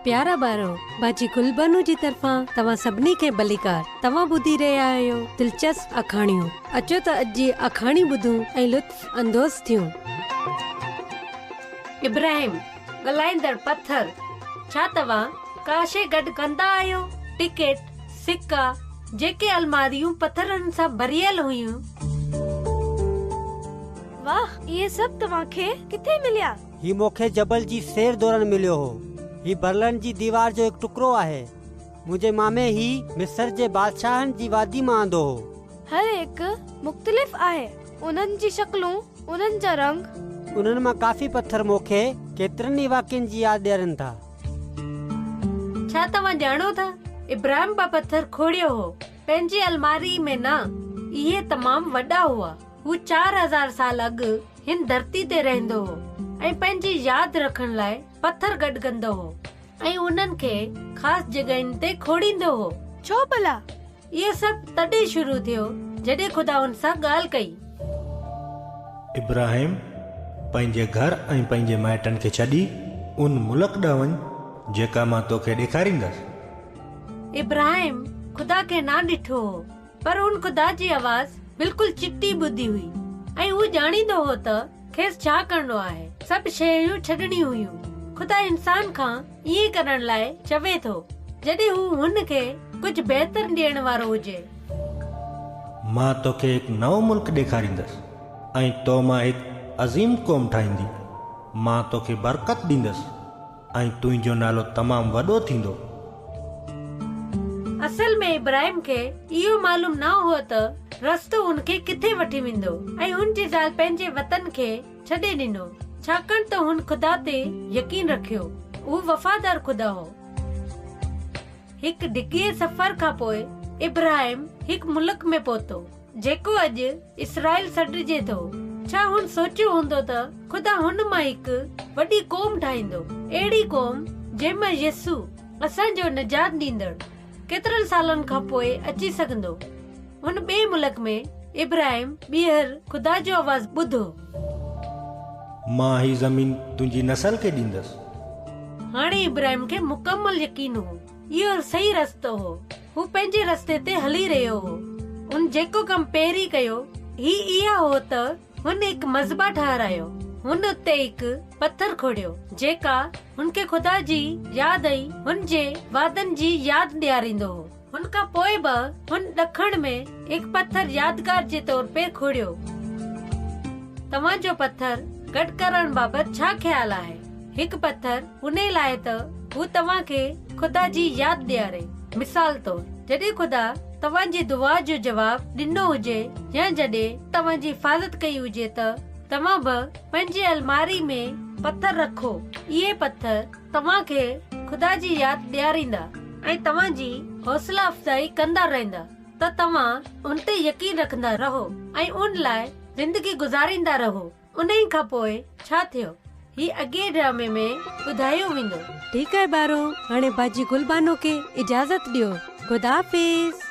پيارا ٻارو، باجي گلبانو جي طرفان توهان سڀني کي ڀليڪار. توهان ٻڌي رهيا آهيو دلچسپ آکاڻيون. اچو ته اڄ جي آکاڻي ٻڌون ۽ لطف اندوز ٿيون. ابراهيم، ڳالهائيندڙ پٿر، ڇا توهان ڪا شيء گڏ ڪندا آهيو؟ ٽڪيٽ، سڪا، جيڪي الماريون پٿرن سان ڀريل هيون. واهه! اهي سڀ توهان کي ڪٿي مليا؟ هي مون کي جبل جي سير دوران مليو هو. هي برلن جي ديوار جو هڪ ٽڪرو آهي. منهنجي مامي هي مصر جي بادشاهن جي وادي مان آندو هو. هر هڪ مختلف آهي. انهن جي شڪلون، انهن جا رنگ. انهن مان ڪافي پٿر مون کي ڪيترن ئي واقعن جي ياد ڏيارين ٿا. ڇا توهان ڄاڻو ٿا ابراهيم به پٿر کوڙيو هو، پنهنجي الماري ۾ نه، اهي تمام وڏا هئا. هو 4000 سال اڳ هن ڌرتي تي رهندو هو ۽ پنهنجي ياد رکڻ لاء پٿر گڏ ڪندو هو ۽ انهن کي خاص جڳهين تي کوڙيندو هو. ڇو ڀلا؟ اهو سڀ تڏهن شروع ٿيو جڏهن خدا هن سان ڳالهه ڪئي. ابراهيم پنهنجي گهر ۽ پنهنجي مائٽن کي ڇڏي ان ملڪ ڏانهن وڃ جيڪا مان توکي ڏيکاريندس. ابراهيم خدا کي نه ڏٺو هو، پر هن خدا جي آواز بلڪل چٽي ٻڌي هئي ۽ هو ڄاڻيندو هو ته کيس ڇا ڪرڻو آهي. سڀ شيون ڇڏڻيون هيون. خدا انسان کان ائين ڪرڻ لاء چوي ٿو، جڏهن هو هن کي ڪجهه بهتر ڏيڻ وارو هجي. مان توکي هڪ نئون ملڪ ڏيکاريندس ۽ تو مان هڪ عظيم قوم ٺاهيندي. مان توکي برڪت ڏيندس ۽ تنهنجو نالو تمام وڏو ٿيندو. اصل ۾ ابراهيم کي اهو معلوم نه هو ته رستو هن کي ڪٿي وٺي ويندو ۽ هن جي زال پنهنجي وطن کي ڇڏي ڏنو، ڇاڪاڻ ته هن خدا تي يقين رکيو. هو وفادار خدا هو. هڪ ڊگهي سفر کان پوء ابراهيم هڪ ملڪ ۾ پهتو. جيڪو اڄ اسرائيل سڏجي ٿو. ڇا هن سوچيو هوندو ته خدا هن مان هڪ وڏي قوم ٺاهيندو، اهڙي قوم جنهن مان يسوع، اسان جو نجات ڏيندڙ، ڪيترن سالن کان پوء اچي سگهندو؟ هن ٻئي ملڪ ۾ ابراهيم ٻيهر خدا جو آواز ٻڌو. مان هي زمين تنهنجي نسل کي ڏيندس. هاڻي ابراهيم کي مڪمل يقين هو. اهو صحيح رستو هو. هو پنهنجي رستي تي هلي رهيو هو. هن جيڪو ڪم پهرين ڪيو، هي اها هو ته هن هڪ مذبح ٺهرايو. هن اتي هڪ پٿر کوڙيو، جيڪا هن کي خدا جي ياد ۽ هن جي وعدن جي ياد ڏياريندو هو. هن کان پوء به هن ڏکڻ ۾ هڪ پٿر يادگار جي طور پي کوڙيو. توهان جو پٿر گڏ ڪرڻ بابت ڇا خيال آهي؟ هڪ پٿر انهي لاء ته هو توهان کي خدا جي ياد ڏياري. مثال طور، جڏهن خدا توهان جي دعا جو جواب ڏنو هجي يا جڏهن توهان جي حفاظت ڪئي هجي ته توهان به پنهنجي الماري ۾ پٿر رکو. اهي پٿر توهان کي خدا جي ياد ڏياريندا ۽ توهان جي حوصله افزائي ڪندا رهندا ته توهان ان تي يقين رکندا رهو ۽ ان لاء زندگي گذاريندا رهو. انهيء کان پوء ڇا ٿيو؟ هي اڳئين ڊرامي ۾ ٻڌايو ويندو. ٺيڪ آهي ٻارو، هاڻي باجي گل بانو کي اجازت ڏيو. خدا حافظ.